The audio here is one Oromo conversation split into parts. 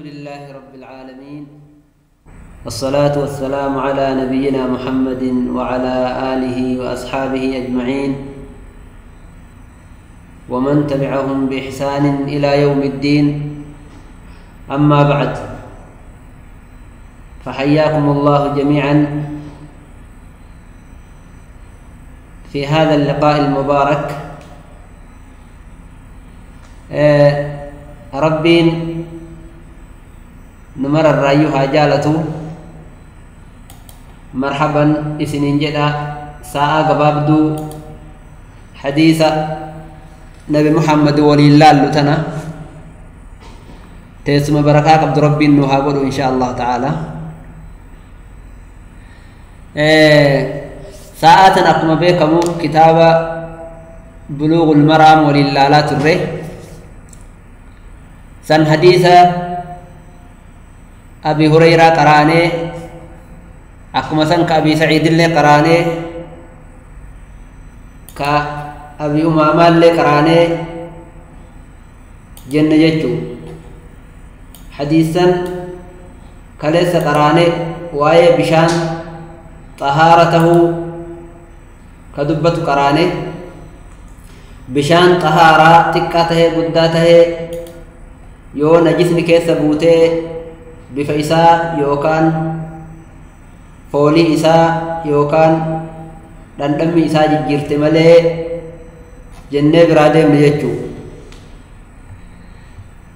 لله رب العالمين، والصلاة والسلام على نبينا محمد وعلى آله وأصحابه أجمعين ومن تبعهم بإحسان إلى يوم الدين. أما بعد، فحياكم الله جميعا في هذا اللقاء المبارك. ربين نمر الرأيها جالته مرحبا إسنين جدا ساعة قبابدو حديث نبي محمد ولي الله لتنا تيسم بركة عبد ربي نوها إن شاء الله تعالى. ساعة أقوم بكم كتاب بلوغ المرام ولله لا تره سن حديث أبي هريرة قراني، أقوم سن كأبي سعيد اللي قراني، كأبي أمامة اللي قراني جنة جتو حديثا كليس قراني واي بشان طهارته كدبة قراني بشان طهارة تكاته قداته يو نجسني كيس بوته بفيسا يوكان فولي إسا يوكان دندمي إسا جيرت ملي جنة برادة مليجو.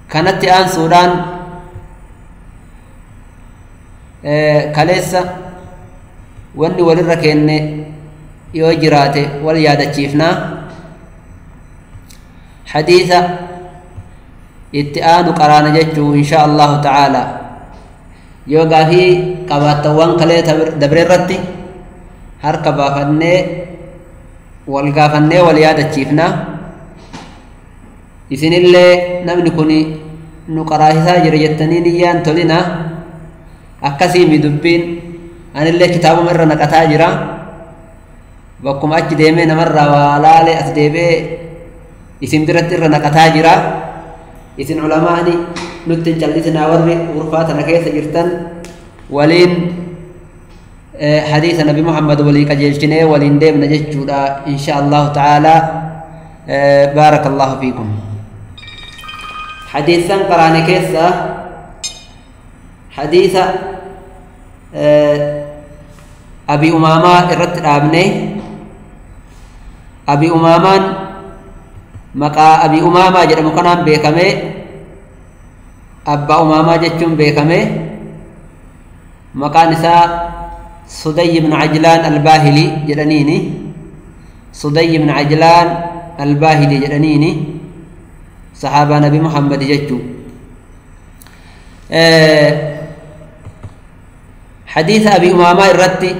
كانت آن سودان كاليسا واني وللركين yoo jiraate wal yaadachiifna. Hadiisa itti aanu qaraana jechuu insha allahu ta'ala. Yoo gaafii qabaatawwan kalee dabre irratti harka baafannee wal gaafannee wal yaadachiifna. Isinillee namni kun nu qaraasisaa jira jettanii niyyaan tolina. Akkasiimi dubbiin anillee kitaabuma irra naqataa jira. Bakkuma achi deemee namarraa waa laalee as deebee isin biratti irra naqataa jira. Isin culamaani nutti hin callisinaa warri gurfaa tana keessa jirtan waliin hadiisa nabi Muhammad walii qajeelchinee waliin deemna jechuudha insha allahu ta'ala. Baaraka allahu fiikum. Hadiisan qaraane keessa hadiisa Abi Umaamaa irratti dhaabne. Abi Umaamaan maqaa Abi Umaamaa jedhamu kanaan beekame, Abbaa Umaamaa jechuun beekame. Maqaan isaa Sudayy ibn Ajlaan Albaahili jedhaniini. Sudayy ibn Ajlaan Albaahili jedhaniini, sahaabaa Nabi Muhammad jechuu. حديث أبي أمامة الرتي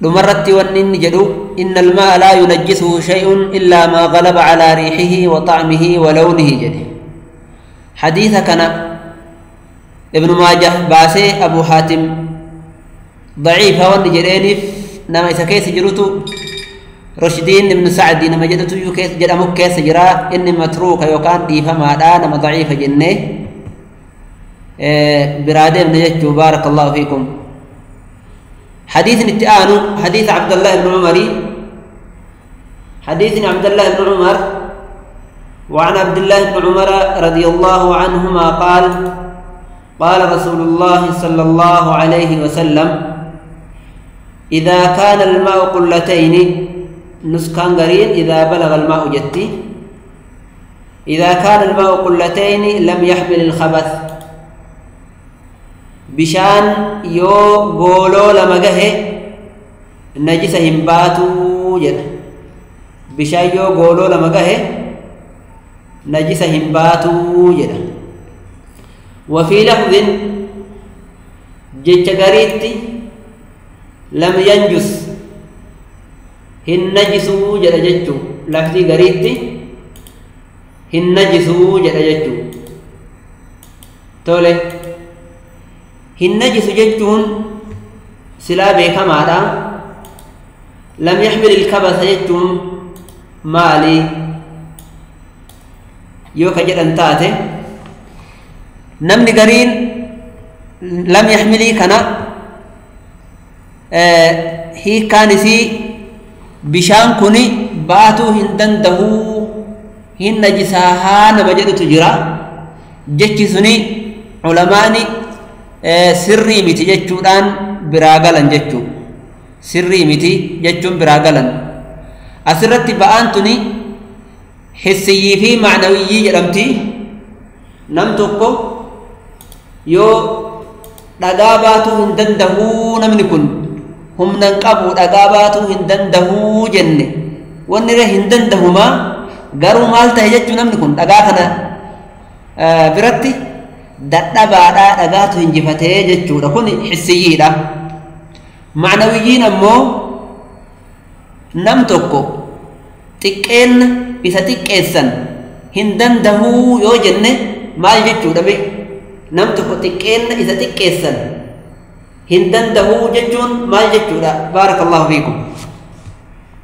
دمرتي ونن جدو إن الماء لا ينجسه شيء إلا ما غلب على ريحه وطعمه ولونه جده. حديث كان ابن ماجه باسي أبو حاتم ضعيف ون جرينف نما إسكيس جروتو رشدين بن سعد نما جدتو يكيس جدمك كيس جرا إن متروك يوكان ديفا ما نما ضعيف جنه برادين نجتو. بارك الله فيكم. حديث التآن حديث عبد الله بن عمر، حديث عبد الله بن عمر وعن عبد الله بن عمر رضي الله عنهما قال قال رسول الله صلى الله عليه وسلم إذا كان الماء قلتين نسكان قرين إذا بلغ الماء جتي إذا كان الماء قلتين لم يحمل الخبث. بشان يو غولو لما جه نجس همباتو جد. بشان يو غولو لما جه نجس همباتو جد. وفي لفظ جتغريت لم ينجس هن نجسو جد جتو. لفظي غريت هن نجسو جد جتو. تولي hin najisu jechuun silaa beekamaadha. Lam yaxmil ilkabasa jechuun maali yoo ka jedhan taate Namni gariin lam yaxmilii kana hiikkaan isii bishaan kuni baatuu hin dandahuu hin najisaahaa nama jedhutu jira. Jechi suni culamaani sirrii miti jechuudhaan biraa galan jechuu, sirrii miti jechuun biraa galan. Asirratti ba'aan tuni hissiyyii fi macnawiyyii jedhamti. Nam tokko yoo dhagaa baatuu hin dandahuu, namni kun humna hin qabu dhagaa baatuu hin dandahuu jenne, wanni irra hin dandahumaa garuu maal ta'e jechuu, namni kun dhagaa kana biratti dadhabaadhaa dhagaatu hinjifatee jechuudha. Kun hissiyyiidha. Macnawiyyiin ammoo nam tokko xiqqeenna isa xiqqeessan hin dandahuu yoo jenne maal jechuudha? Mee nam tokko xiqqeenna isa xiqqeessan hin dandahuu jechuun maal jechuudha? Baarakallahu fiikum.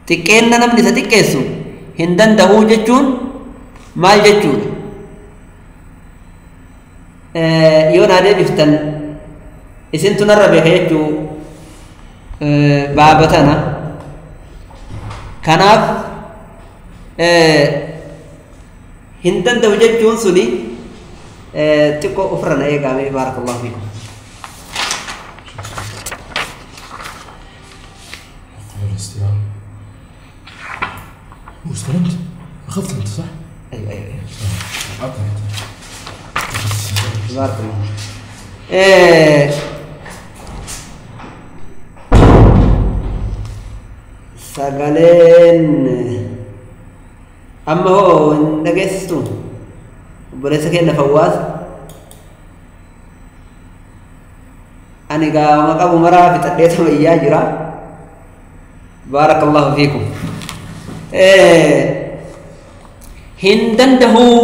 Xiqqeenna namni isa xiqqeessu hin dandahuu jechuun maal jechuudha? Yoo naa deebiftan isintu narra beeka jechuu baabatana. Kanaaf hin danda'u jechuun suni xiqqoo ofirra na eegaame. Baarakallahu fiikum. الاستلام واستلمت، اخذت انت صح؟ ايوه ايوه ايوه. عطني. بارك الله. Sagaleen amma hoo hin dhageessistu obboleessa keenya Fawwaas? Ani gaama qabu maraa fixadhee sama iyyaa jira. Baarakallahu fiikum. Hin dandahuu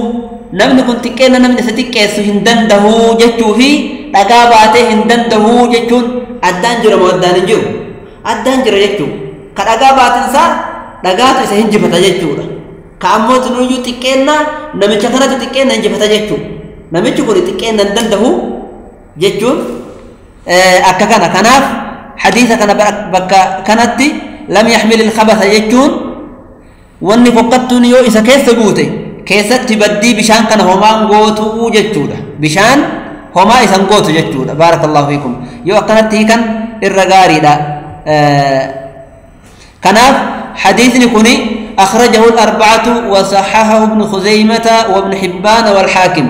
namni kun xiqqeenna namni isa xiqqeessu hin dandahuu jechuu fi dhagaa baatee hin dandahuu jechuun addaan jira moo addaan hin jiru? Addaan jira jechuu. Ka dhagaa baatinsaa dhagaatu isa hinjifata jechuudha. Ka ammoo tunuyyuu xiqqeenna namicha kanatu xiqqeenna hinjifata jechuu. Namichi kun xiqqeenna hin dandahu jechuun akka kana. Kanaaf hadiisa kana bakka kanatti lam yaxmil ilkhabasa jechuun wanni fokkattuun yoo isa keessa guute keessatti baddii bishaan kana homaan gootuu jechuudha. Bishaan homaa isan gootu jechuudha. Baarakallahu fiikum. Yoo akkanatti hiikan irra gaariidha. Kanaaf hadiisni kuni akhrajahu al-arba'atu wa sahahahu ibn Khuzaymata wa ibn Hibbaan wal Haakim.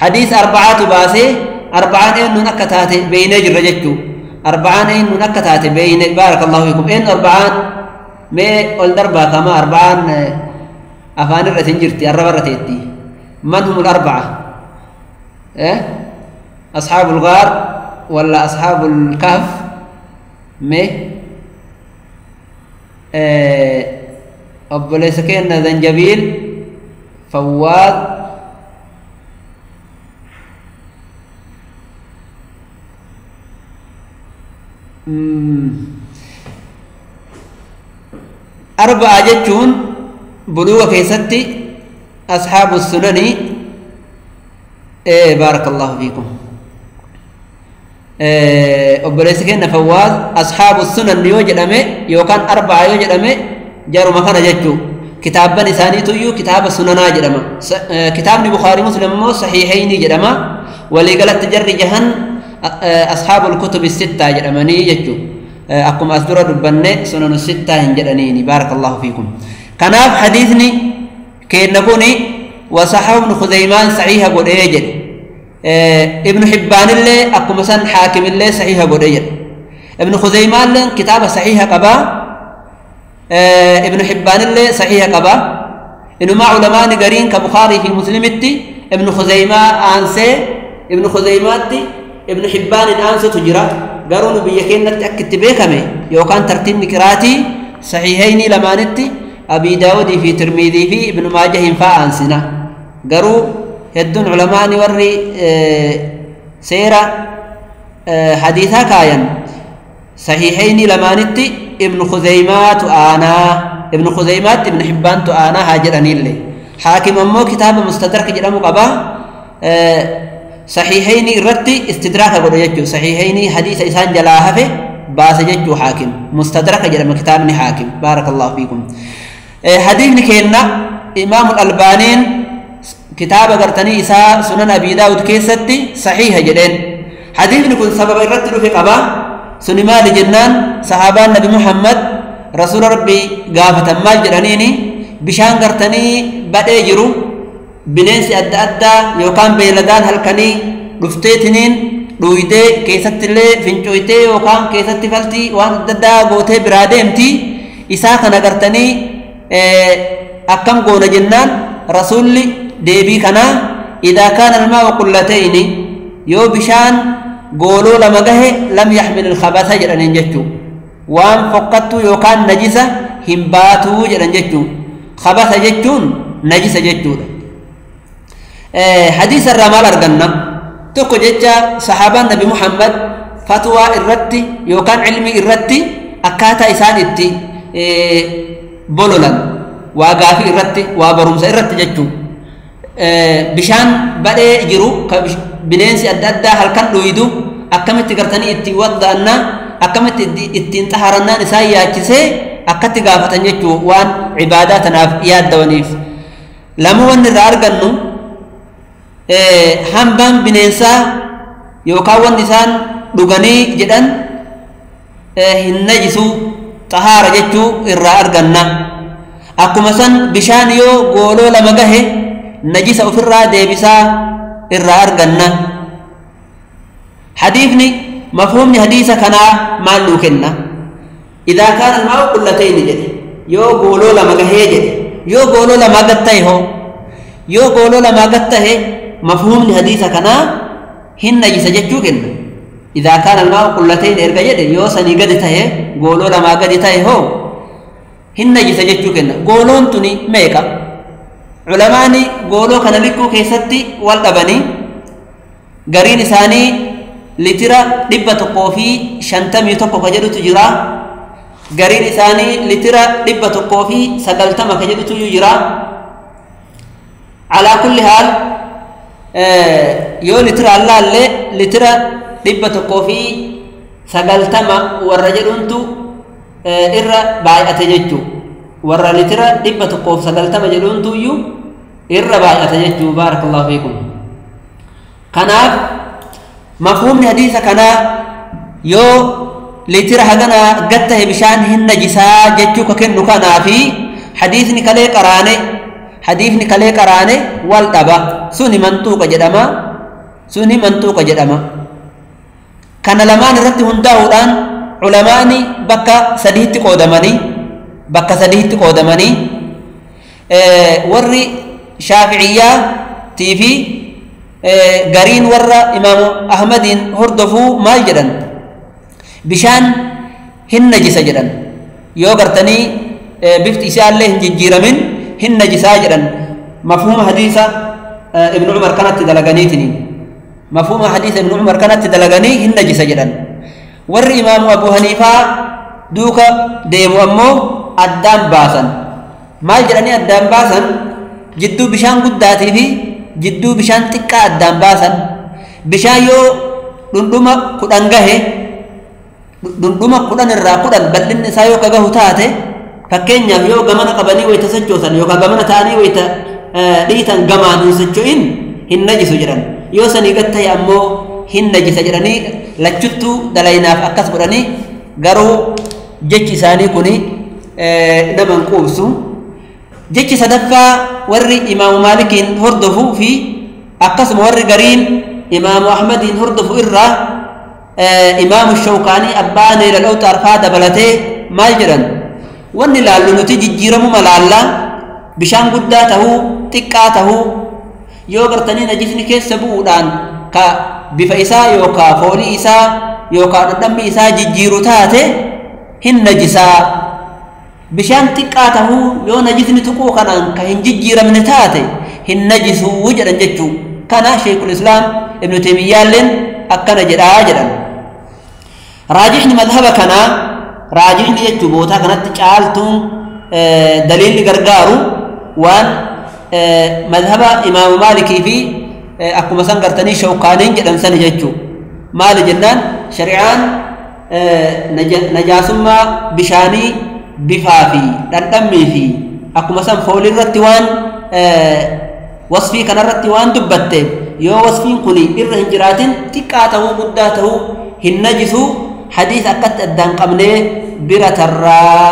Hadiis arba'atu baasee arba'aan eenyuun akka taate beeynee jirra jechuu. Arba'aan eenyuun akka taate beeyne. Baarakallahu fiikum. Eenyu arba'aan? Mee ol darbaa kama arba'aan afaan irra isin jirti, arraba irra teetti. Man humul arba'a? Ashaabul ghaar wala ashaabul kahf? Mee obboleessa keenya Zanjabiil Fawwaad arba'a jechuun buluuga keessatti ashaabu sunani. Baarakallahu fiikum. Obboleessi keenya Fawwaaz ashaabu sunan yoo jedhame yookaan arba'a yoo jedhame jaruma kana jechuu. Kitaabban isaaniituyyuu kitaaba sunanaa jedhama. Kitaabni Bukaarii Muslim immoo sahiihayni jedhama. Waliigalatti jarri jahan ashaabul kutubi sittaa jedhamanii jechuu. Akkuma as dura dubbanne sunanu sittaa hin jedhaniini. Baarakallahu fiikum. Kanaaf hadiisni keenna kuni wasaxahu ibnu Khuzaymaan saxiiha godhee jedhe. Ibnu Hibbaanillee akkuma san Haakimillee saxiiha godhee jedhe. Ibnu Khuzaymaanillee kitaaba saxiiha qabaa. Ibnu Hibbaanillee saxiiha qabaa. Inumaa culamaani gariin ka Bukaarii fi Muslimitti Ibnu Khuzaymaa aansee Ibnu Khuzaymaatti Ibnu Hibbaanin aansutu jira. Garuu nu biyya keenyatti akka itti beekame yookaan tartiibni qiraatii saxiihaynii lamaanitti Abii Daawudii fi Tirmiidii fi Ibnu Maajahin fa'aa aansina. Garuu hedduun culamaani warri seera hadiisaa kaayan saxiihaynii lamaanitti Ibnu Khuzaymaatu aanaa, Ibnu Khuzaymaatti Ibnu Hibbaantu aanaa haa jedhaniillee. Haakim ammoo kitaaba Mustadrak jedhamu qabaa. صحيحين الرتي استدراك قد يجو صحيحين حديث إسان جلاها في باس ججو حاكم مستدرك جل كتابني حاكم بارك الله فيكم. حديث كينا إمام الألبانين كتاب قرتني إساء سنن أبي داود كيستي صحيح جدين. حديث نكون سبب الرتل في قبا سنما لجنان صحابان نبي محمد رسول ربي قافة مال جرانيني بشان قرتني بدأ جرو بننسي أدى أدى يوكان بيلدان هلكني رفتيتنين رويتي كيست اللي فنشويتي يوكان كيست فلتي وان أدى قوتي براديمتي إساء كان قرتني أكم قول جنان رسولي ديبي كنا إذا كان الماء قلتين يو بشان قولوا لما جه لم يحمل الخبث جرانين جتو وان فقدتو يوكان نجسة همباتو جران جتو خبث جتون نجسة جتو. حديث الرمال أرجنا تكو جتا صحابة النبي محمد فتوى الرتي يوكان علمي الرتي أكاتا إسان التي بولولا وقافي الرتي وبرمس الرتي جتو بشان بدأ جرو بننسي أدى هل كان لويدو أكملت قرتني إتي وضعنا أكملت إتي انتحرنا نساء ياتسي أكت قافة جتو وان عباداتنا ياد دوانيف لما ون الرارجنو hambaan bineensaa yookaan wanni isaan dhuganii jedhan hin najisuu xahaara jechuu irraa arganna. Akkuma san bishaan yoo gooloo lama gahe najisa ofirraa deebisaa irraa arganna. Hadiifni mafhuumni hadiisa kanaa maal nuu kenna? Idaa kaana almaa'u qullatayni jedhe yoo gooloo lama gahee jedhe yoo gooloo lama gad ta'e hoo yoo gooloo lama gad ta'e مفهوم الحديث كنا هن نجس جتشو كنا إذا كان الماء قلتين إرجع جد يوسني قد تهي قولوا لما قد تهي هو هن نجس جتشو كنا قولون تني ميكا علماني قولوا كان لكو كيستي والأبني قرين ثاني لترى دبة قوفي شنتم يتوقف كجدو تجرا قرين ثاني لترى دبة قوفي سقلتم كجدو تجرا. على كل حال yoo litira allaallee litira 190 warra jedhuntu irra baay'ate jechuu warra litira 190 jedhuntu iyyuu irra baay'ate jechuu baarakallahu fiikum. Kanaaf mafhuumni hadiisa kanaa yoo litira hagana gad tahe bishaan hin najisaa jechuu ka kennu kanaa fi hadiisni kalee qaraane حديثني كلي قرانه والدبا سوني منطوق جدما سوني منطوق جدما كان لمان رت هنداودان علماني بكا سديت قودمني بكا سديت قودمني وري شافعيه تي في غرين ور امام احمد هردفو مال جدن بشان هن نجس جدن يو غرتني بفت اسال له ججيرمن هن نجسا جدن مفهوم حديث ابن عمر كانت دلغنيتني مفهوم حديث ابن عمر كانت دلغني هن نجسا جدن ور امام ابو حنيفه دوكا ديمو امو ادام باسن ما جدني ادام باسن جدو بشان قداتي في جدو بشان تقا ادام باسن بشان يو دندوما كدان غه دندوما كدان الرا كدان بلن سايو كغه تاته fakkeenyaaf yoo gamana qabanii wayita sochoosan yookaan gamana ta'anii wayita dhiitan gamaan hin socho'in hin najisu jedhan yoo sanii gad ta'e ammoo hin najisa jedhanii lachuttuu dalaynaaf akkas godhanii garuu jechi isaanii kuni nama hin quubsu. Jechi sadaffaa warri imaamu Maalikiin hordofuu fi akkasuma warri gariin imaamu Ahmadiin hordofu irraa imaamu Shawkaanii abbaa Neelal Awxaar faa dabalatee maal jedhan wanni laallu nuti jijjiiramuma laallaa bishaan guddaa tahuu xiqqaa tahuu yoo gartanii najisni keessa bu'uudhaan ka bifa isaa yookaa foolii isaa yookaa dhandhammi isaa jijjiiru taate hin najisaa bishaan xiqqaa tahuu yoo najisni tuquu kanaan ka hin jijjiiramne taate hin najisuu jedhan jechuu kana sheekul islaam ibnu teemiyyaalleen akkana jedhaa jedhan. Raajixni madhaba kanaa raajixni jechuu bootaa kanatti caaltuun daliilli gargaaru waan madhaba imaamu maalikii fi Akkuma san gartanii shawkaaniin jedhan sana jechuu. Maali jennaan shari'aan najaasummaa bishaanii bifaa fi dhandhammii fi akkuma san foolirratti waan wasfii kanarratti waan dubbatteef yoo wasfiin kun irra hin jiraatin xiqqaa ta'uu guddaa ta'uu hin najisu hadiis akkatti addaan qabnee bira tarraa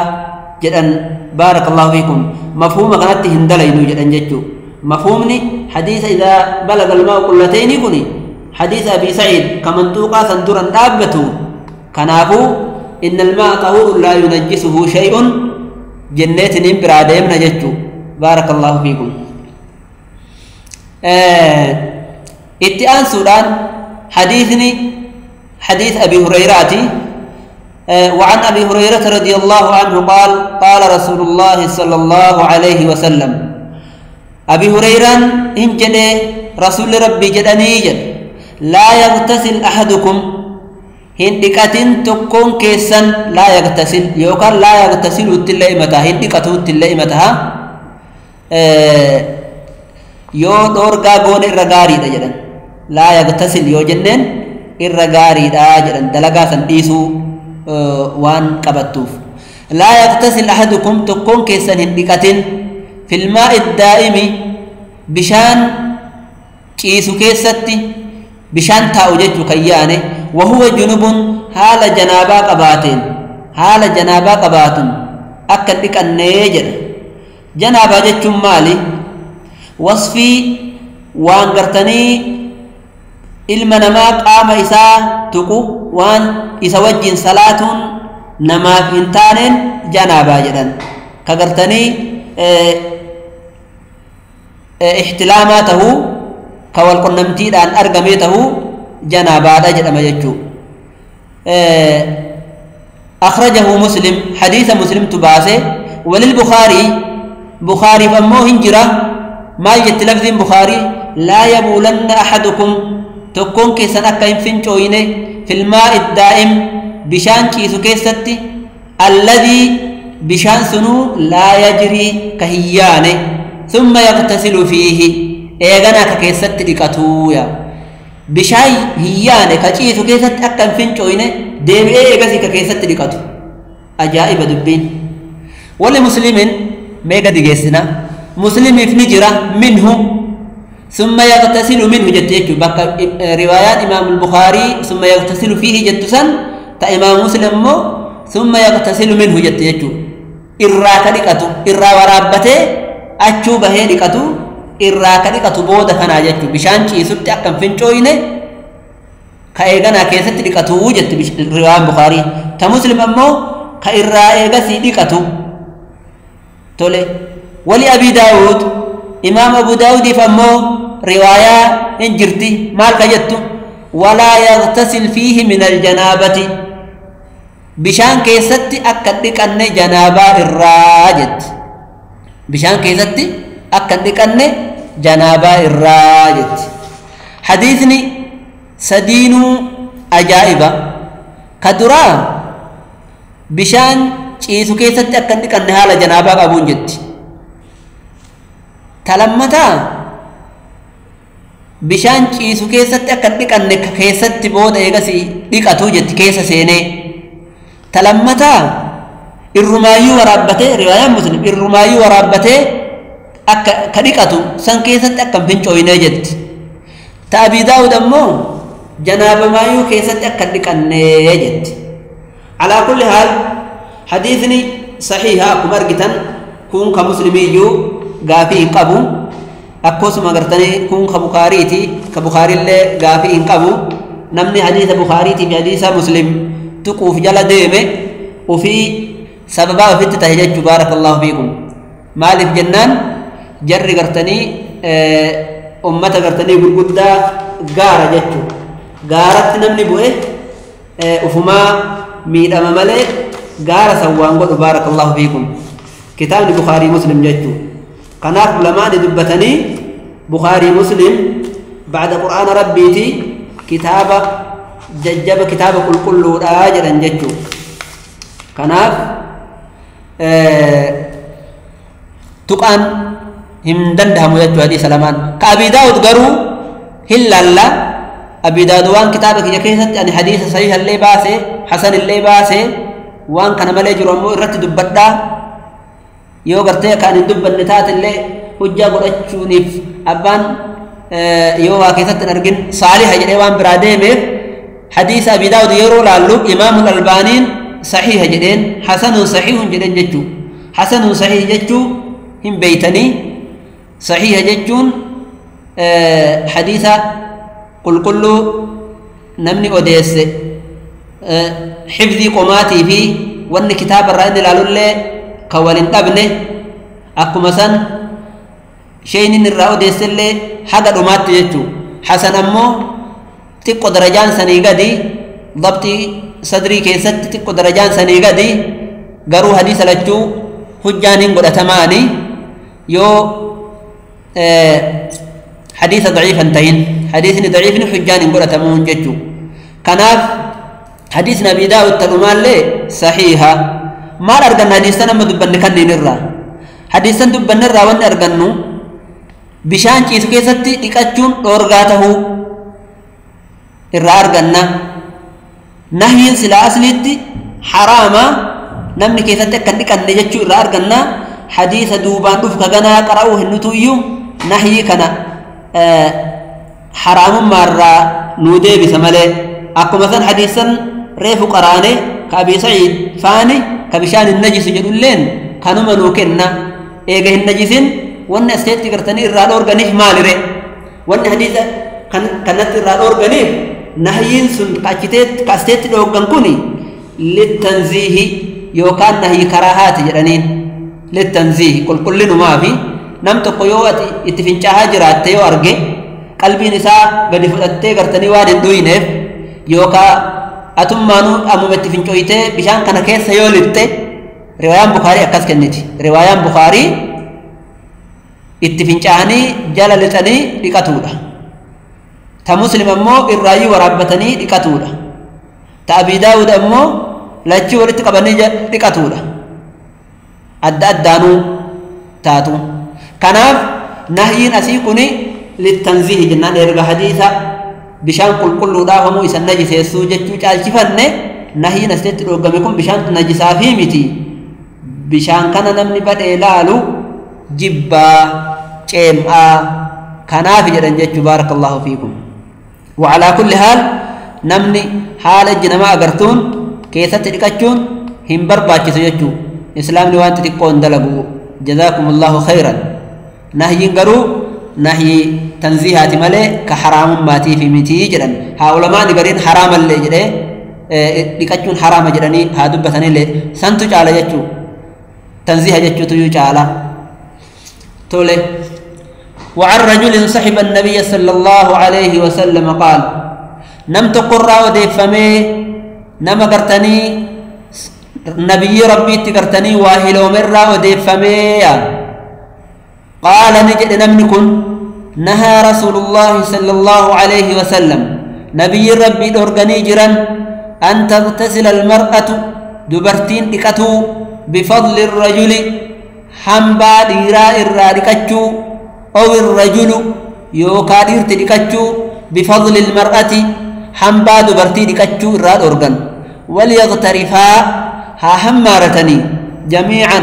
jedhan. Baarakallahu fiikum. Mafhuuma kanatti hin dalaynu jedhan jechuu. Mafhuumni hadiisa idaa balaga almaa'u qullatayni kuni hadiisa Abi Saciid kamantuuqaa san duran dhaabbatu. Kanaafuu inna almaa'a xahuurun laa yunajjisuhu shay'un jenneetiniin biraa deemna jechuu. Baarakallahu fiikum. Itti aansuudhaan hadiisni hadiis Abi Hurayraati. وعن أبي هريرة رضي الله عنه قال قال رسول الله صلى الله عليه وسلم. أبي هريرة إن جده رسول ربي جدني جد لا يغتسل أحدكم هندكتين تكون كيسا لا يغتسل يوكا لا يغتسل التلئمتها هندكتو التلئمتها يو دورغا غون الرغاري دا جدن لا يغتسل يو جنن الرغاري دا جدن دلغا سن ديسو وان قبطوف. لا يغتسل أحدكم تكون كيسا هندكتين في الماء الدائم بشان كيسو كيستي بشان تاو جتو كيانه وهو جنوب حال جنابا قباتين حال جنابا قباتن أكد لك النيجر جنابا جتو مالي وصفي وان قرتني ilma namaa qaama isaa tuqu waan isa wajjin salaatuun namaaf hin taaneen janaabaa jedhan. Ka gartanii ihtilaamaa tahuu ka walqunnamtiidhaan argamee tahuu janaabaadha jedhama jechuu. أخرجه مسلم حديث مسلم تباسه. وللبخاري بخاري فمو هنجرة ما يجت لفظ بخاري لا يبولن أحدكم تكون كيسان أكاين فنشوينه في الماء الدائم بشان كيسو كيستي الذي بشان سنو لا يجري كهيانه ثم يغتسل فيه إيغانا كيستي لكتويا بشاي هيانه كيسو كيستي أكاين فنشوينه ديم إيغاسي كيستي لكتو. أجائب دبين. ولمسلم ميغا ديجيسنا مسلم في نجرة منه ثم يغتسل منه جت بك روايات إمام البخاري ثم يغتسل فيه جت سن تا إمام مسلم مو ثم يغتسل منه جت إراك ديكتو إرا ورابته أچو به ديكتو إراك ديكتو بودا كنا جت بشان چيسوت أكم فنچوينه كأيغنا كيست ديكتو جت رواية البخاري تا مسلم مو كإرا إيغسي ديكتو تولي. ولأبي داود إمام أبو داود فمو رواية إنجرتي مالك جتو ولا يغتسل فيه من الجنابة بشان كيستي أكدك أن جنابة الراجت بشان كيستي أكدك أن جنابة الراجت. حديثني سدين أجائبة كدرا بشان كيسو كيستي أكدك أن هالا جنابة أبون جت تلمتا bishaan ciisu keessatti akka dhiqanne keessatti booda eegasii dhiqatuu jetti keessa seenee. Talammataa irrumaayyuu waraabbatee riwaayaan muslim irrumaayyuu waraabbatee akka ka dhiqatu san keessatti akka hin fincooyinee jetti. Ta Abii Daawud ammoo janaabamaayyuu keessatti akka dhiqannee jetti. Alaa kulli haal hadiisni saxiiha akkuma argitan kun ka muslimiiyyuu gaafii hin qabu. Akkasuma gartanii kun ka Bukaariiti ka Bukaarillee gaafii hin qabu. Namni hadiisa Bukaariitii fi hadiisa Muslim tuquuf jala deeme ofii sababaa ofitti tahe jechuu. Baarakallahu fiikum. Maaliif jennaan jarri gartanii ummata gartanii gurguddaa gaara jechuu. Gaaratti namni bu'e ufumaa miidhama malee gaara san waan godhu. Baarakallahu fiikum. Kitaabni Bukaarii Muslim jechuu. Kanaaf ulamaani dubbatanii Bukhari Muslim بعد قرآن ربيتي كتابة ججب كتابة كل كل آجرا ججو. كناف تقان هم دندهم يجو هذه سلامان. كأبي داود قرو هلا أبي داود وان كتابك يكيست أن حديث صحيح اللي باسي حسن اللي باسي وان كان ملي جرمو إرت دبتا yoo gartee kan hin dubbanne taatellee hujjaa godhachuuniif abbaan yoo waa keessatti hin argin saaliha jedhee waan biraa deemeef hadiisa Abi Daawud yeroo laallu Imaamul Albaaniin saxiiha jedheen hasanun saxiihun jedheen jechuu hasanun saxiih jechuu hin beeytanii saxiiha jechuun hadiisa qulqulluu namni odeesse xifdii qomaatii fi wanni kitaaba irraa inni ilaalullee كوالين أبنه أكو مثلا شيء الرأو ديسلة حاجة رمات يجو حسن أمو تقو درجان سنيجدي ضبطي صدري كيست تقو درجان سنيجدي قرو حديث لجو حجانين قد أتماني يو حديث ضعيف انتين حديث ضعيف حجانين قد أتمون ججو كناف حديث نبي داود تلمان لي صحيحة ما أرجعنا حديثنا ما دبنا كنين الرا حديثنا دبنا الرا وان أرجعنو بشان شيء كيستي تكاتشون أورجاته الرا أرجعنا نهي سلا أصليتي حرامة نمني كيستي كني كني جتشو الرا أرجعنا حديث دوبان رفق جنا قرأوه النتويو نهي كنا حرام مرة نودي بسمله أكو مثلا حديثا ريف قرانه كأبي سعيد فاني كبشان النجس جدولين كانوا منوكنا إيجه النجسين وأن استيت كرتني الرال أورجانيف مالري وأن حديثة كانت الرال أورجانيف نهيين سن كاستيت كاستيت لوجنكوني للتنزيه يوكان نهي كراهات جرانين للتنزيه كل كلنا ما في نمت قيوة اتفنشها جرات تيو أرجع قلبي نساء قد فتت كرتني واد دوينف يوكا أتمانو أمو متفنشويته بشان كان كيس يولدته رواية بخاري أكاس كنتي رواية بخاري اتفنشاني جلالتني لكتولة تمسلم أمو الرأي وربتني لكتولة تأبي داود أمو لاتشي ولت قبني لكتولة أدى أدانو تاتو كناف نهي أسيقني للتنزيه جنان يرجع حديثا بشان كل كل لا هم إذا نجس يسوع جت عالشفن نهي نسيت رقمكم بشان نجس فيمتي بشان كان نمني بدء لالو جبا جمعا كناف جدًا جت بارك الله فيكم وعلى كل حال نمني حال الجنما أجرتون كيسة تلكتون هم بربا كيسة إسلام لوان تلقون دلقوا جزاكم الله خيرا نهي قرو نهي تنزيهات ملي كحرام ماتي في متي جدًا هؤلاء ما نقرين حرام اللي جده لكتون حرام جدني هادو بثني اللي سنتج على جتو تنزيه جتو تيوج على تولي. وعن رجل صحب النبي صلى الله عليه وسلم قال نم تقرأ وديفمي نم قرتني نبي ربي تقرتني واهلو مرة وديفمي قال نجد نمنكن نهى رسول الله صلى الله عليه وسلم نبي ربي الأرغني جرا أن تغتسل المرأة دبرتين إكتو بفضل الرجل حنبا ديراء الرادكتو أو الرجل يوكادير تدكتو بفضل المرأة حنبا دبرتين إكتو الراد أرغن وليغترفا ها همارتني جميعا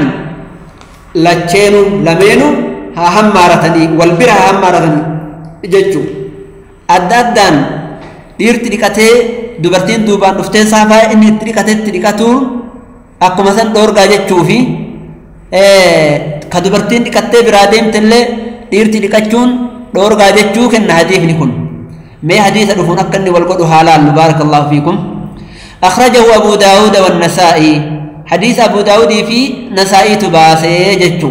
لتشينو لمينو ها همارتني والبرها همارتني جتشو أدادان dhiirti dhiqatee dubartiin duubaan dhuftee saafaa inni itti dhiqatetti dhiqatuun akkuma san dhoorgaa jechuu fi ka dubartiin dhiqattee biraa deemtellee dhiirti dhiqachuun dhoorgaa jechuu kenna hadiifni kun mee hadiisa dhufuun akka inni wal godhu haa laallu baarakallahu fiikum. أخرجه أبو داود والنسائي حديث أبو داود في نسائي تباسي جتشو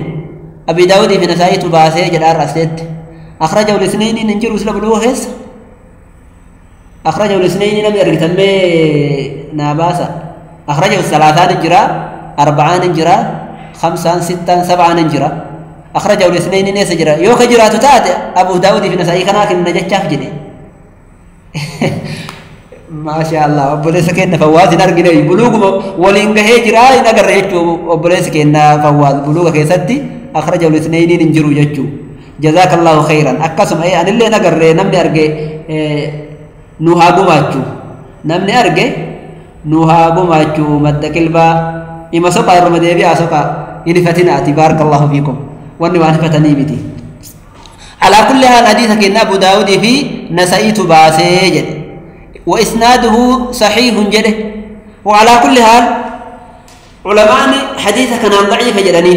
أبي داود في نسائي تباسي جدار أسد أخرجه الاثنين ننجر وسلب الوهس أخرجه الاثنين لم يرجع ناباسا أخرجه الثلاثان جرا أربعان جرا خمسان ستان سبعان جرا أخرجه الاثنين نيس جرا يوك جرا تتات أبو داود في نسائي كناك النجاة شاف جدي ما شاء الله أبو كنا فواز نرجع بلوغ ولينجه جرا نقر يجو أبو كنا فواز بلوغ كيستي أخرجه الاثنين نجرو يجو جزاك الله خيرا أكسم أي أن اللي نقر نمني أرجع نوها قماتشو نمني أرجع نوها قماتشو مد كلبا إما سقى الرمدي بيا سقى إني فتناتي بارك الله فيكم واني وأنا فتني بتي على كل هذا حديث كنا أبو داود في نسائي تباسي وإسناده صحيح جده وعلى كل حال علماء حديث كنان ضعيف جدني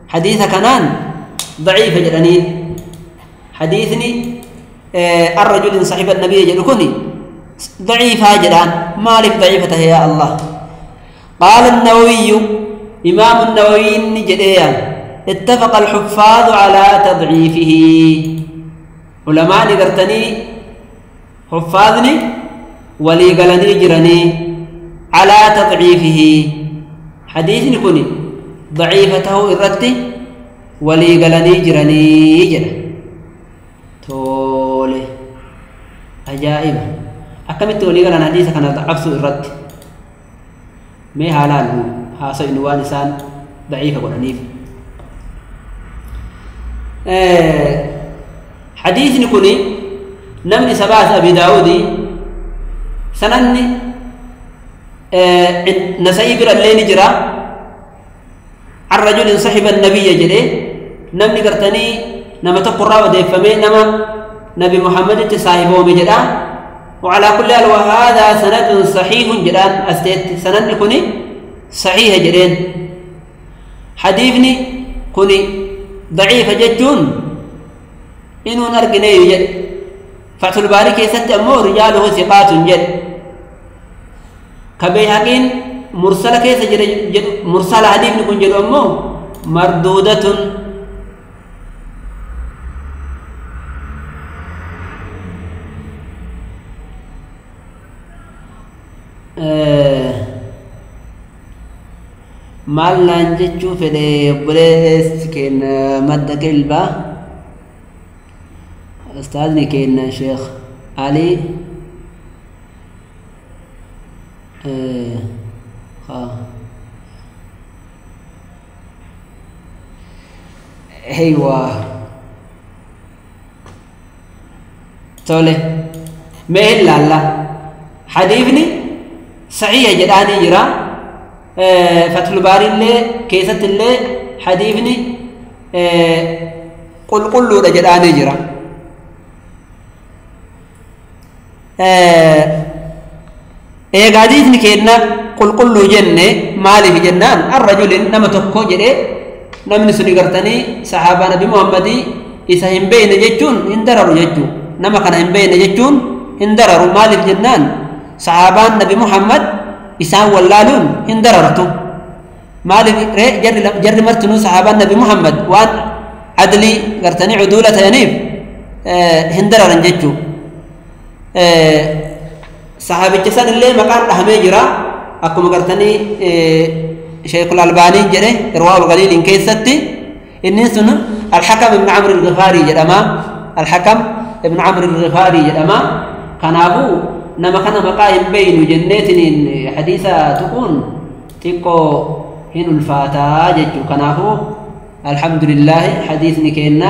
حديث كنان ضعيف جدني حديثني الرجل صاحب النبي جدكني ضعيفة جدان مالك ضعيفته يا الله قال النووي إمام النووي جديان اتفق الحفاظ على تضعيفه علماء قرتني حفاظني ولي قلني جرني على تضعيفه حديثني كوني ضعيفته إرتي ولي قلني جرني جرى تولي أجائب أكملت ولي قلن حديث كان ضعفت إرتي مي حالان هاسو إنوان إنسان ضعيفة قرنيف حديث نكوني نمني سبعة أبي داود سنني نسائي بر الليل جرا عن رجل صحب النبي جري نمني قرتني نما تقرأ وديفمي نما نبي محمد تصاحبه مجرا وعلى كل حال وهذا سند صحيح جران أستيت سند كوني صحيح جرين حديثني كوني ضعيف جتون إنه نرجني يجد فتح الباري كيست أمور رجاله ثقات جد كبيهقين مرسل كيس جد مرسل حديث نكون جد أمو مردودة maal naan jechuu fedhe obboleessi keenya madda qilbaa ustaazni keenya Sheekh Ali أيوة tole mee ilaalla hadiifni saxiiha jedhaanii jira فتح الباري اللي كيست اللي حديثني قل قل له رجلاني جرا إيه حديثني كينا قل قل له جنة مالي في جنان الرجل نما تكو جري نمن سني قرتني صحابة نبي محمدي إذا هم بين جتون اندرروا جتون نما كان هم بين جتون اندرروا مالي في جنان صحابة نبي محمد إسان واللالون هندررتو مالك جر جر مرتنو صحابة النبي محمد وان عدلي قرتني عدولة ينيب هندررن جتو صحابي جسان اللي مكان أهمي جرا أكو قرتني شيخ الألباني جري إرواء الغليل إن كيستي إني سنة الحكم ابن عمرو الغفاري جرما الحكم ابن عمرو الغفاري جرما كان أبو نما كان مقايم بين جنتين حديثة تكون تيكو هن الفاتا جتو كنافو الحمد لله حديث نكينا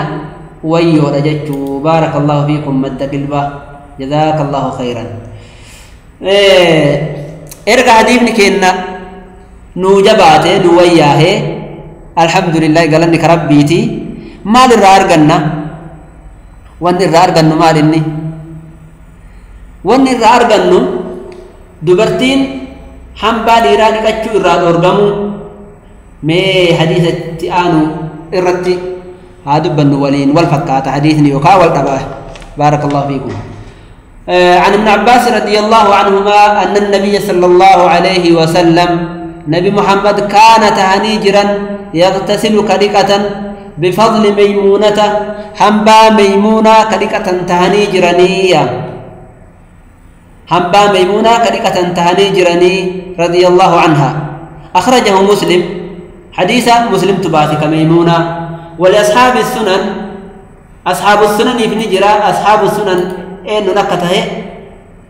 ويو رجتو بارك الله فيكم مد قلبه جزاك الله خيرا ارجع حديث نكينا نوجباته نوياه الحمد لله قال انك ربيتي مال الرار قلنا وان الرار قلنا مال اني wanni irraa argannu dubartiin hambaa dhiiraa dhiqachuu irraa dhoorgamuu mee hadiisatti aanu irratti haa dubbannu waliin wal fakkaata hadiisni yookaan wal dhabaa baarakallahu fiikum عن ابن عباس رضي الله عنهما أن النبي صلى الله عليه وسلم نبي محمد كان تهنيجرا يغتسل كريكة بفضل ميمونة حنبا ميمونة كريكة تهنيجرانية حنبا ميمونة كريكة تهنيجراني رضي الله عنها. أخرجه مسلم حديث مسلم تباتك ميمونة. ولأصحاب السنن، أصحاب السنن في نجرة، أصحاب السنن إنه نكته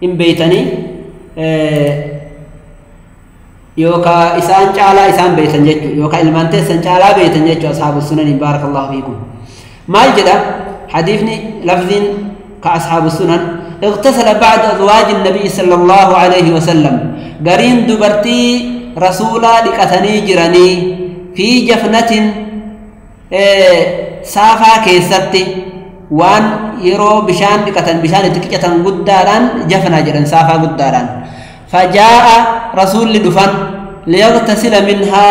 إن بيتني يوكا إسان شالا إسان بيتن جتو يوكا إلمانتي إسان شالا بيتن جتو أصحاب السنن بارك الله فيكم. Maal jedha حديثني لفظ كأصحاب السنن اغتسل بعد أزواج النبي صلى الله عليه وسلم قرين دبرتي رسولا لقتني جراني في جفنة سافا كيستي وان يرو بشان لقتن بشان تكيتن قداران جفنة جران سافا قداران فجاء رسول لدفن ليغتسل منها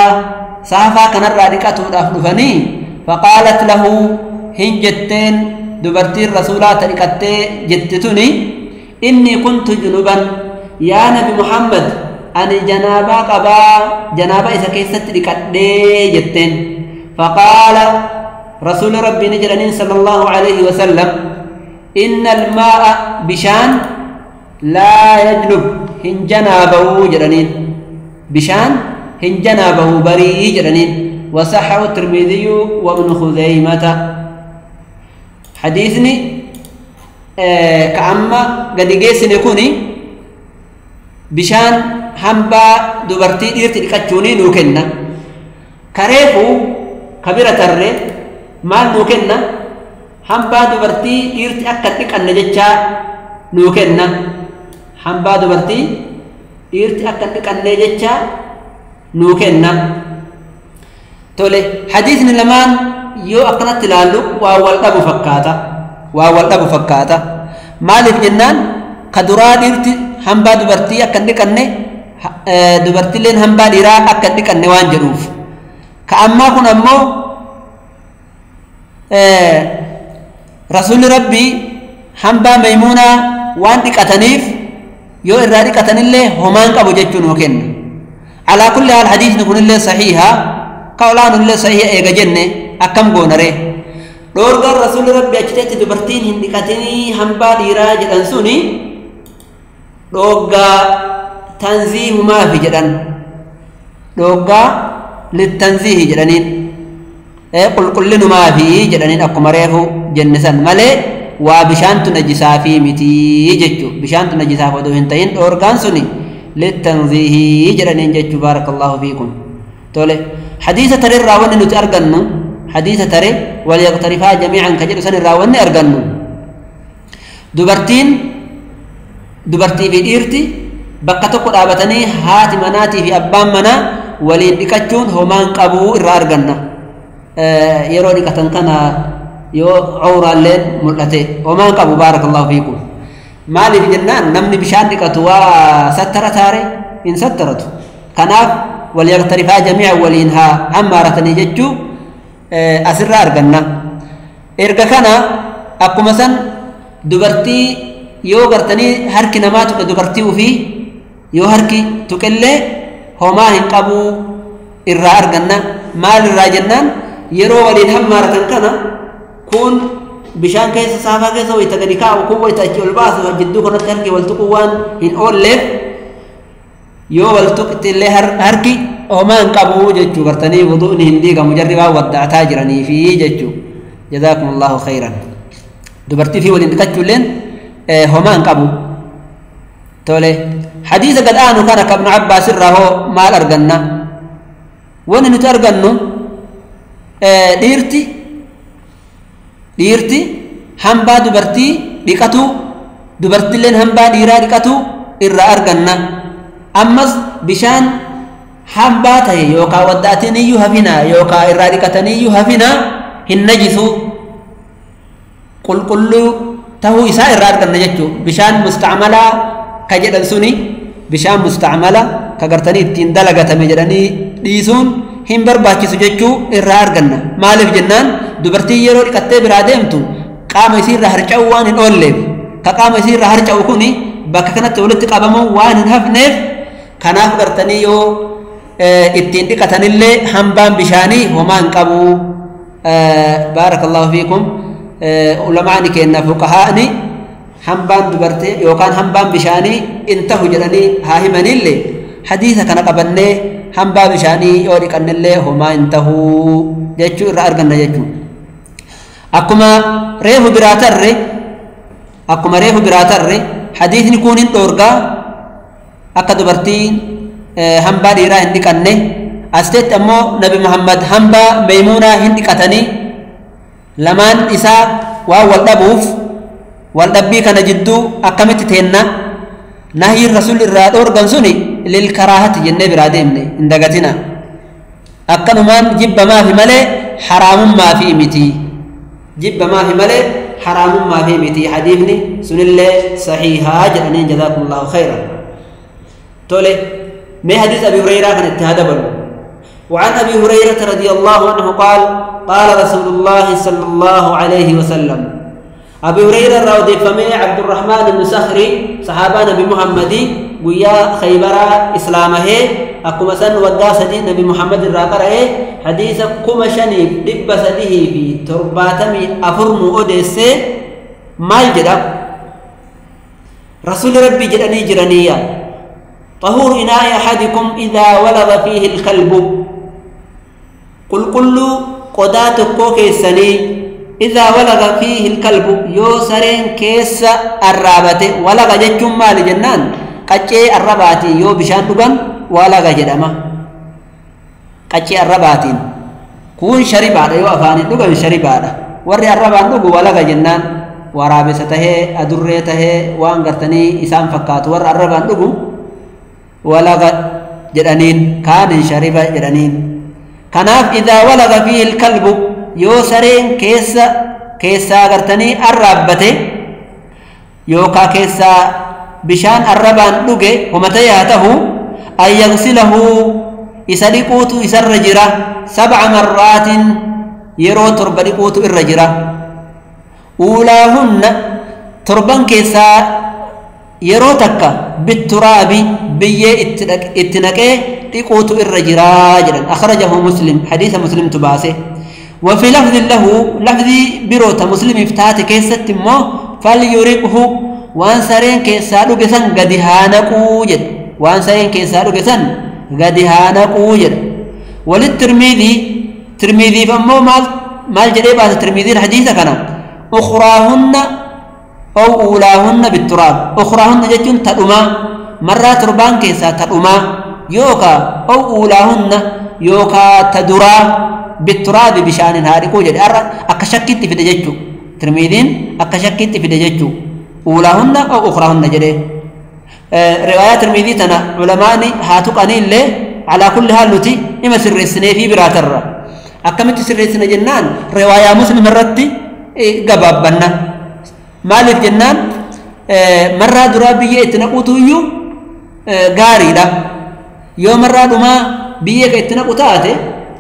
سافا كنرى لقته دفني فقالت له هنجتين دبرتي الرسولة تلقتي جتتني إني كنت جنبا يا نبي محمد أني جنابا قبا جنابا إذا كيست لقتي جتين فقال رسول ربي نجرنين صلى الله عليه وسلم إن الماء بشان لا يجنب هنجنابه جرنين بشان هنجنابه بري جرنين وصححه الترمذي وابن خزيمة حديثني كأما قد جيسني كوني بشان همبا دبرتي ديرتي لكتشوني نوكنا كريفو كبيرة الري مال نوكنا همبا دبرتي ديرتي أكتك النجتشا نوكنا همبا دبرتي ديرتي أكتك النجتشا نوكنا تولي حديثني لمان yoo akkanatti ilaallu waa wal dhabu fakkaata waa wal dhabu fakkaata maaliif jennaan ka duraa dhiirti hambaa dubartii akka hin dhiqanne dubartiileen hambaa dhiiraa akka hin dhiqanne waan jedhuuf ka ammaa kun ammoo rasuulli rabbii hambaa maymuunaa waan dhiqataniif yoo irraa dhiqatanillee homaan qabu jechuu nuu kenna alaa kulli haal hadiisni kunillee sahiiha ka olaanullee sahiiha eega jenne akkam goonare dhoorgaan rasuulli rabbi achitetti dubartiin hin dhiqatinii hambaa dhiiraa jedhan suni dhooggaa tanziihumaafi jedhan dhooggaa littanziihi jedhaniin qulqullinumaafi jedhaniin akkuma reefu jenne san malee waa bishaantu najisaafii mitii jechuu bishaantu najisaaf odoo hin ta'in dhoorgaan suni littanziihii jedhaniin jechuu baarakallahu fiikum tole hadiisa tarirraa wanni nuti argannu حديث تري وليقترفا جميعا كجر سن الراوني أرجنو دبرتين دبرتي في ديرتي بقتك رابطني هات مناتي في أبان منا ولين دكتون همان قبو الرارجنا يروني كتنكنا يو عورا لين ملتي همان قبو بارك الله فيكم مالي في جنان نمني بشان دكتوا سترة تاري إن سترته كناف وليقترفا جميعا ولينها عمارتني ججو asirraa arganna erga kana akkuma san dubartii yoo gartanii harki namaa tuqe dubartii ufii yoo harki tuqellee homaa hin qabuu irraa arganna maal irraa jennaan yeroo waliin hammaaratan kana kun bishaan keessa saafaa keessa wayita gadi kaa'u kun wayita achi ol baasu jidduu kanatti harki wal tuquu waan hin oolleef yoo wal tuqxe illee harki homaa hin qabu jechuu gartanii wudu'ni hin diigamu jarri waan wadda'ataa jiraniifi jechuu jazaakum allahu khayran dubartii fi waliin dhiqachuulleen homaa hin qabu tole hadiisa gad aanu kana ka ibnu abbaas irraa hoo maal arganna wanni nuti argannu dhiirti hambaa dubartii dhiqatu dubartiilleen hambaa dhiiraa dhiqatu irraa arganna ammas bishaan hambaa tahe yookaa wadda'atiniyyuu hafinaa yookaa irraa dhiqataniyyuu hafinaa hin najisu qulqulluu tahuu isaa irraa arganna jechuu bishaan mustacmalaa ka jedhan suni bishaan mustacmala ka gartanii ittiin dalagatame jedhanii dhiisuun hin barbaachisu jechuu irraa arganna maaliif jennaan dubartiin yeroo dhiqattee biraa deemtu qaama isii irraa harca'u waan hin oolleef ka qaama isii irraa harca'u kuni bakka kanatti walitti qabamuu waan hin hafneef kanaaf gartanii yoo ittiin dhiqatanillee hambaan bishaanii homaa hin qabu baarakallahu fiikum ulamaani kenna fuqahaani hambaan dubartee yookaan hambaan bishaanii in tahu jedhanii haa himanillee hadiisa kana qabannee hambaa bishaanii yoo dhiqannillee homaa hin tahuu jechuu irraa arganna jechuu akkuma reefu biraa tarre akkuma reefu biraa tarre hadiisni kun hin dhoorgaa akka dubartiin hambaa dhiiraa hin dhiqanne asteetti ammoo nabi Muhammad hambaa Maymuunaa hin dhiqatanii Lamaan isaa waan wal dhabuuf wal dhabbii kana jidduu akkamitti teenna? Nahyiin rasuulli irraa dhoorgan suni lilkaraahati jennee biraa deemne hin dagatina. Akkanumaan jibbamaafi malee haraamummaa miti. Jibbamaafi malee haraamummaa miti. Hadiifni sunillee sahiihaa jedhaniin. Jazaakumullahu khayran. Tole, mee hadiis Abi Hureyraa kan itti haa dabalu. وعن أبي هريرة رضي الله عنه قال قال رسول الله صلى الله عليه وسلم. أبي هريرة رضي فمي عبد الرحمن بن سخري صحابة نبي محمد ويا خيبر إسلامه أكما سن وقا سدي نبي محمد الراقره حديث كما شني دب سديه في ترباتمي أفرم أوديس مال جدا رسول ربي جدني جرانية طهور إناء أحدكم إذا ولغ فيه الكلب قل كل قدات كوكيسني إذا ولغ فيه الكلب يو سرين كيس الرابط ولغ جتشم مال جنان قچي الرباتي يو بشان دغن ولغ جدما قچي الرباتين كون شربا يو أفاني دغن شربا وري الربان دغ ولغ جنان ورابسته أدريته وان غرتني إسام فكات ور الربان دغ ولغ جدنين كان شربا جدنين. كناف إذا ولغ فيه الكلب يو سرين كيس كيسا غرتني الرابته يوكا كيسا بشان الربان دوغه ومتياته أن يغسله إساليقوت إسرجرة 7 مرات يرو تربلقوت الرجرة أولاهن تربان كيسا يرو تكا بالتراب بي اتنكي لقوت الرجرة. أخرجه مسلم حديث مسلم تباسه. وفي لفظ له لفظ بروت مسلم افتات كيسة مو فليرقه وان سرين كيسا دوغسن غدي هانقو جد وان سرين كيسا دوغسن غدي هانقو جد. وللترمذي ترمذي فمو مال جدي باس ترمذي الحديث كان أخراهن أو أولاهن بالتراب. أخراهن جتون تدوما مرة تربان كيسا تدوما يوكا أو أولاهن يوكا تدرا بالتراب بشان هارقو جد. أكشكت في دجتو ترمذين أكشكت في دجتو أولاهن أو أخراهن جدي. رواية ترمذي تنا علماني هاتوك أني اللي على كل حال لتي إما سر السنة في براتر أكملت سر السنة جنان رواية مسلم الرتي قباب بنا مالك جنان مرة درا بيه اتنقوتو يو غاري دا يو مرة دما بيه اتنقوتاته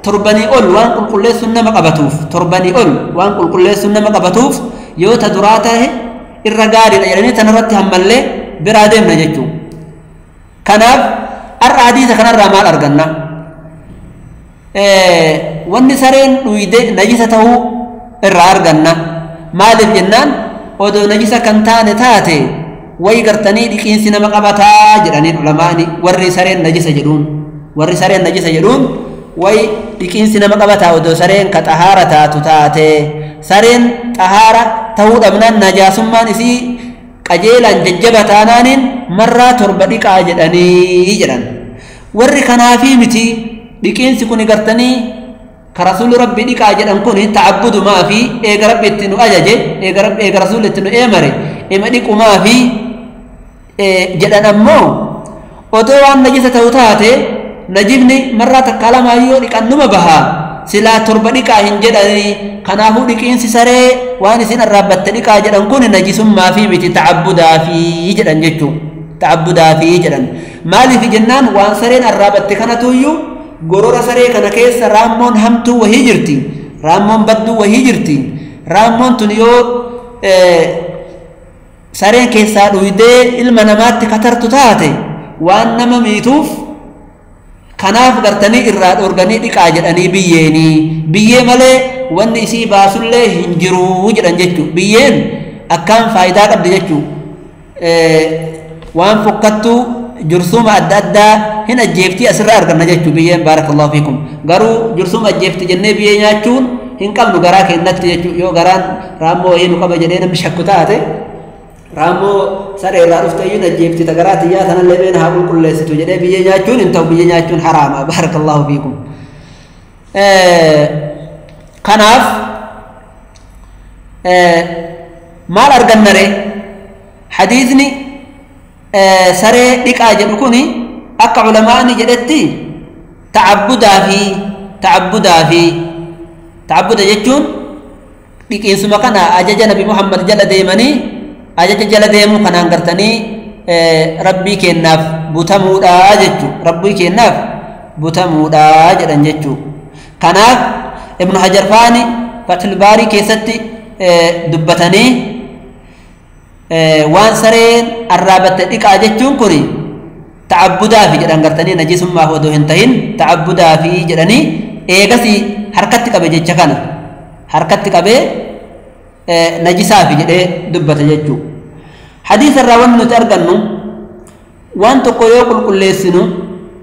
تربني أول وان قل كل سنة ما قبتوف تربني أول وان قل كل سنة ما قبتوف يو تدراته الرجال يعني تنرت هم اللي برادم نجتو كناب الحديث كان الرمال أرجنا والنسرين ويد نجسته الرارجنا مال الجنان ودو نجسة كنتان تاتي ويقرتني لكين سينما قبتا جراني علماء والرسرين نجسة جدون والرسرين نجسة جدون وي لكين سينما قبتا ودو سرين كطهارة تاتي سرين طهارة تهود أبنان نجاسمان إسي قجيلا ججبة تانان مرة تربدك آجدني جران ورّي كنافي متي لكين سكوني قرتني كرسول ربي ديك آجدن كوني تعبد ما في إيغ ربي اتنو أجاجي إيغ رب إيغ رسول اتنو إيمري إما ديك ما في جدن أمو ودوان نجسة توتاتي نجبني مرة تكالما يو ديك أنما بها سلا تربدك آهن جدني كنافو ديك إنسي سري وانسين الربت ديك آجدن كوني نجس ما في متي تعبدا في جدن جتو تعبدا في جدن مالي في جنان وان سرين الربت كنتو يو غرور سري كان كيس رامون همتو وهي جرتي رامون بدو وهي جرتي رامون تنيو سرين كيسا دويدي المنامات كترتو تاتي وان نما ميتوف كناف غرتني إراد أورغاني ديك آجدني بييني بيي مالي وان إسي باسولي هنجرو جدن جتو بيين أكام فايدة قبل جتو وان فكتو جرثومة أدى هنا جيفتي أسرع أرجعنا جتو بيين بارك الله فيكم غرو جرثومة جيفتي جنة بيين ياتون هن كم نغرا كنت جتو يو غران رامو هي نقابة جنة مش حكوتاته رامو سر إلا رفتيون جيفتي تغرات يا ثنا اللي بين هقول كل ستو جنة بيين ياتون انتو بيين ياتون حرام بارك الله فيكم. كناف Maal argannare hadiisni saree dhiqaa jedhu kuni akka culamaani jedhetti ta'abbudaa fi ta'abbuda jechuun dhiqiinsuma kana ajaja nabi Muhammad jala deemanii ajaja jala deemuu kanaan gartanii rabbii kennaaf butamuudha jechuu rabbii kennaaf butamuudha jedhan jechuu. Kanaaf Ibnu Hajar faani Fathul Baarii keessatti dubbatanii waan sareen arraabatte dhiqaa jechuun kuni ta'abbudaafi jedhan gartanii najisummaaf odoo hin tahin ta'abbudaafi jedhanii eegasii harkatti qabe jecha kana harkatti qabee najisaafi jedhee dubbate jechuu. Hadiisa irraa wanni nuti argannu waan tokko yoo qulqulleessinu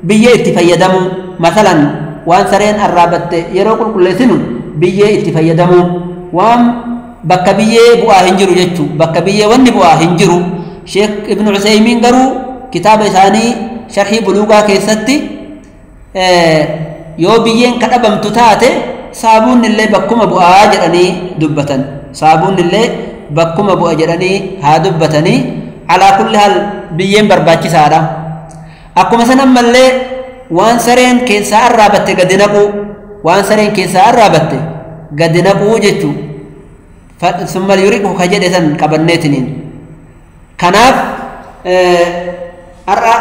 biyyee itti fayyadamuu, masalan waan sareen arraabatte yeroo qulqulleessinu biyyee itti fayyadamuu, waan bakka biyyee bu'aa hin jiru jechuu, bakka biyyee wanni bu'aa hin jiru. Sheekh Ibnu Usaymiin garuu kitaaba isaanii sharhii buluugaa keessatti yoo biyyeen kadhabamtu taate saabuun illee bakkuma bu'aa jedhanii dubbatan, saabuun illee bakkuma bu'a jedhanii haa dubbatanii. Alaa kulli haal biyyeen barbaachisaadha. Akkuma san ammallee waan sareen keessaa arraabatte gadi naquu, waan sareen keessaa arraabatte gadi naquu jechuu, summa yuriqu ka jedhe san qabanneetiniin. Kanaaf har'a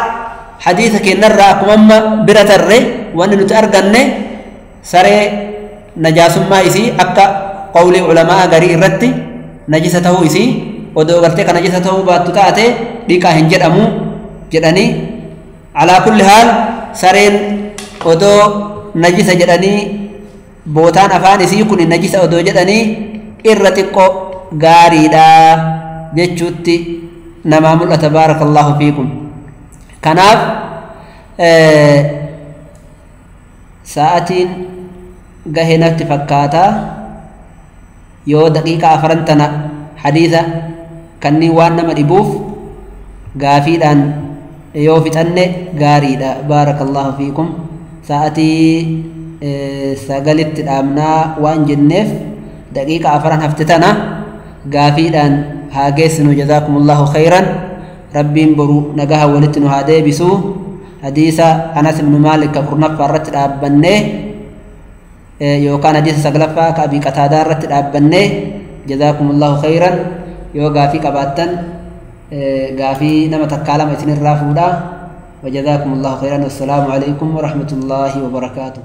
hadiisa kennarraa akkuma amma bira tarre wanni nuti arganne saree najaasummaa isii akka qawlii culamaa garii irratti najisa ta'uu isii odoo gartee ka najisa ta'uu baattu taate dhiqaa hin jedhamu jedhanii. Alaa kulli haal sareen odoo najisa jedhanii bootaan afaan isii kun najisa odoo jedhanii irra xiqqoo gaariidha jechuutti namaa mul'ata. Baarakallahu fiikum. Kanaaf sa'atiin gahe natti fakkaata yoo daqiiqa 4 tana hadiisa kanneen waan nama dhibuuf gaafiidhaan yoo fixanne gaariidha. Baarakallahu fiikum. Sa'atii 9tti dhaabnaa waan jenneef daqiiqa 4 hafte tana gaafiidhaan haa geessinu. Jazaakumullahu khayran. Rabbiin boru nagaha walitti nu haa deebisu. Hadiisa Anas ibnu Maalik ka 10ffaa irratti dhaabbannee yookaan hadiisa 9ffaa ka Abii Qataadaa irratti dhaabbannee. Jazaakumullahu khayran. Yoo gaafii qabaattan gaafii nama takkaa lama isinirraa fuudhaa. وجزاكم الله خيرا والسلام عليكم ورحمة الله وبركاته.